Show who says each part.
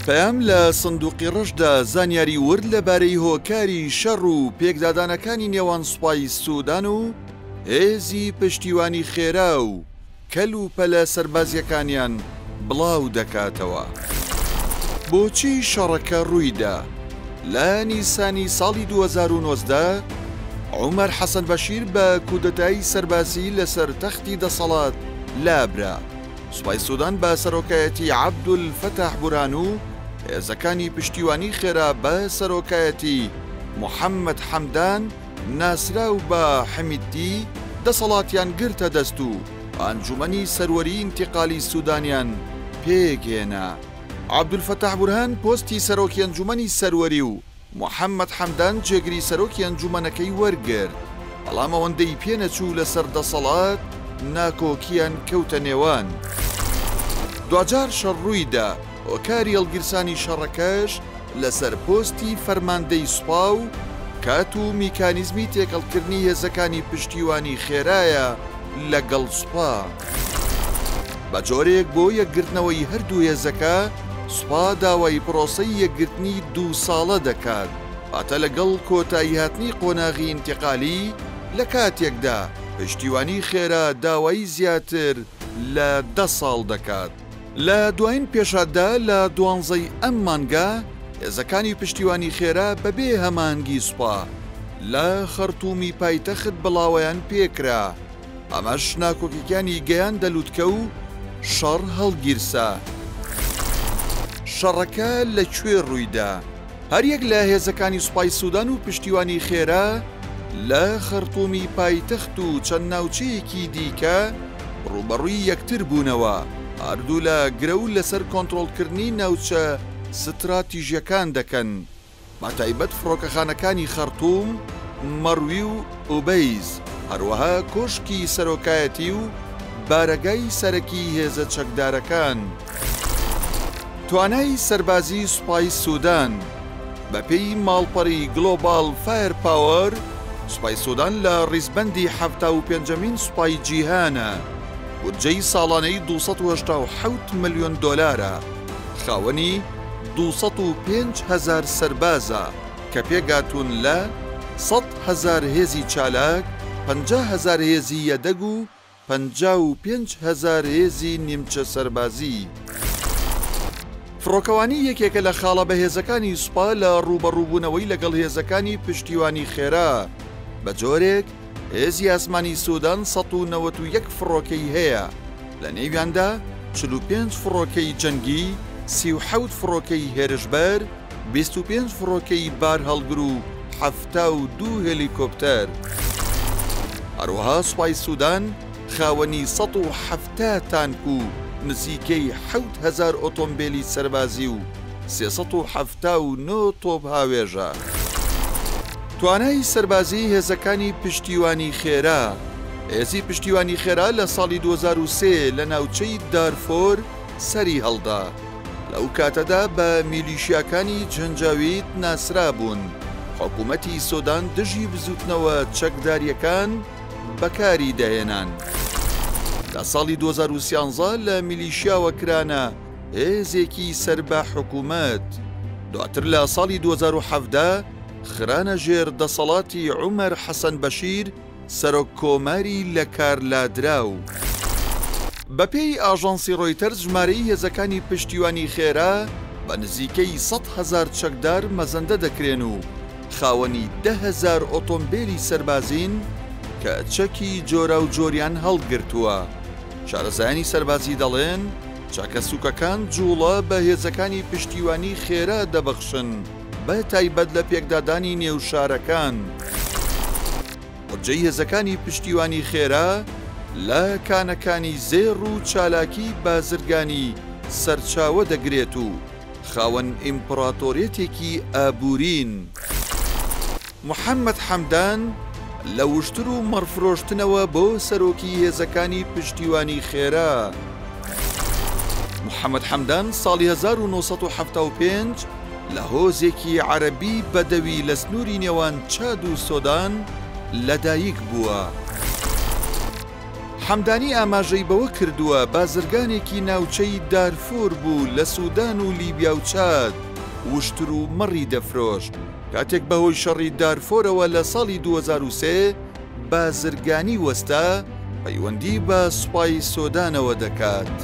Speaker 1: پەیام لە سندوقی ڕەشدا زانیاری ورد لەبارەی هۆکاری شەڕ و پێکدادانەکانی نێوان سوپای سودان و هێزی پشتیوانی خێرا و کەل و پەلە سەربازییەکانیان بڵاو دەکاتەوە. بۆچی شەڕەکە ڕوویدا؟ لە نیسانی ساڵی 2019 عومەر حەسەن بەشیر بە کودەتای سەربازی لەسەر تەختی دەسەڵات لابرا. سوپای سودان بە سەرۆکایەتی عەبدولفەتاح بورهان و هێزەکانی پشتیوانی خێرا بە سەرۆکایەتی محەممەد حەمدان ناسراو بە حمیدتی دەسەڵاتیان گرتە دەست و ئەنجومەنی سەروەری ئینتیقالی سودانیان پێکهێنا. عەبدولفەتاح بورهان پۆستی سەرۆکی ئەنجومەنی سەروەری و محەمەد حەمدان جێگری سەرۆکی ئەنجومەنەکەی وەرگرت، بەڵام ئەوەندەی پێنەچوو لەسەر دەسەڵات ناکۆکییان کەوتە نێوان. دواجار شەڕ ڕوویدا، هۆکاری هەڵگیرسانی شەڕەکەش لەسەر پۆستی فەرماندەی سوپا و کات و میکانیزمی تێکەڵکردنی هێزەکانی پشتیوانی خێرایە لەگەڵ سوپا. بە جۆرێک بۆ یەکگرتنەوەی هەردوو هێزەکە، سوپا داوای پرۆسەی یەکگرتنی دوو ساڵە دەکات، واتە لەگەڵ کۆتاییهاتنی قۆناغی ئینتیقالی، لە کاتێکدا پشتیوانی خێرا داوای زیاتر لە دە ساڵ دەکات. لە دوایین پێشهاتدا لە دوانزەی ئەم مانگە، هێزەکانی پشتیوانی خێرا بەبێ هەماهەنگی سوپا لە خەرتومی پایتەخت بڵاوەیان پێکرا، ئەمەش ناکۆکیەکانی گەیاندە لوتکە و شەڕ هەڵگیرسا. شەڕەکە لە کوێ ڕوویدا؟ هەریەک لە هێزەکانی سوپای سودان و پشتیوانی خێرا لە خەرتومی پایتەخت و چەند ناوچەیەکی دیکە ڕووبەڕووی یەکتر بوونەوە، هەردوولا گرەو لەسەر کۆنترۆڵکردنی ناوچە ستراتیژیەکان دەکەن. بەتایبەت فڕۆکەخانەکانی خەڕتووم، مەڕوی و ئوبەیز، هەروەها کۆشکی سەرۆکایەتی و بارەگای سەرەکی هێزە چەکدارەکان. توانای سەربازی سوپای سودان، بەپێی ماڵپەڕی گلۆباڵ فایەر پاوەر، سوپای سودان لە ڕیزبەندی حەفتاوپێنجەمین سوپای جیهانە، بودجەی ساڵانەی 287 ملیۆن دۆلارە، خاوەنی 205 هەزار سەربازە کە پێکهاتوون لە 100 هەزار هێزی چالاک، 50 هەزار هێزی یەدەگ و 55 هەزار هێزی نیمچە سەربازی. فڕۆکەوانی یەکێکە لە خاڵە بەهێزەکانی سوپا لە ڕووبەڕووبوونەوەی لەگەڵ هێزەکانی پشتیوانی خێرا، بە جۆرێک هێزی ئاسمانی سودان 191 فڕۆکەی هەیە، لە نێویاندا 45 فڕۆکەی جەنگی، 37 فڕۆکەی هێرشبەر، 25 فڕۆکەی بارهەڵگر و 72 هێلیکۆپتەر. هەروەها سوپای سودان خاوەنی 170 تانک و نزیکەی 7000 ئۆتۆمبێلی سەربازی و 379 تۆپهاوێژە. توانای سەربازیی هێزەکانی پشتیوانی خێرا هێزی پشتیوانی خێرا لە ساڵی 2003 لە ناوچەی دارفۆر سەری هەڵدا، لەو کاتەدا بە میلیشیاکانی جەنجاوید ناسرابوون، حکوومەتی سۆدان دژی بزووتنەوە چەکدارییەکان بەکاری دەهێنان. لە ساڵی 2013 لە میلیشیاوە کرانە هێزێکی سەر بە حکوومەت، دواتر لە ساڵی 2017 خرانە ژێر دەسەڵاتی عومەر حەسەن بەشیر سەرۆک کۆماری لەکارلادراو. بەپێی ئاژانسی ڕۆیتەرز ژمارەی هێزەکانی پشتیوانی خێرا بە نزیکەی 100 هەزار چەکدار مەزەندە دەکرێن و خاوەنی 10 هەزار ئۆتۆمبێلی سەربازین کە چەکی جۆراوجۆریان هەڵگرتووە. شارەزایانی سەربازی دەڵێن چەکە سووکەکان جووڵە بە هێزەکانی پشتیوانی خێرا دەبەخشن، بە تایبەت لە پێکدادانی نێو شارەکان. بودجەی هێزەکانی پشتیوانی خێرا لە کانەکانی زێڕ و چالاکی بازرگانی سەرچاوە دەگرێت و خاوەن ئیمپڕاتۆریەتێکی ئابوورین. محەممەد حەمدان لە وشتر و مەڕ فرۆشتنەوە بۆ سەرۆکی هێزەکانی پشتیوانی خێرا. محەممەد حەمدان ساڵی 1975 لە هۆزێکی عەرەبی بەدەوی لە سنووری نێوان چاد و سۆدان لەدایک بووە. حەمدانی ئاماژەی بەوە کردووە، بازرگانێکی ناوچەی دارفۆر بوو لە سودان و لیبیا و چاد وشتر و مەڕی دەفرۆشت، کاتێک بەهۆی شەڕی دارفۆرەوە لە ساڵی 2003 بازرگانی وەستا، پەیوەندی بە سوپای سۆدانەوە دەکات.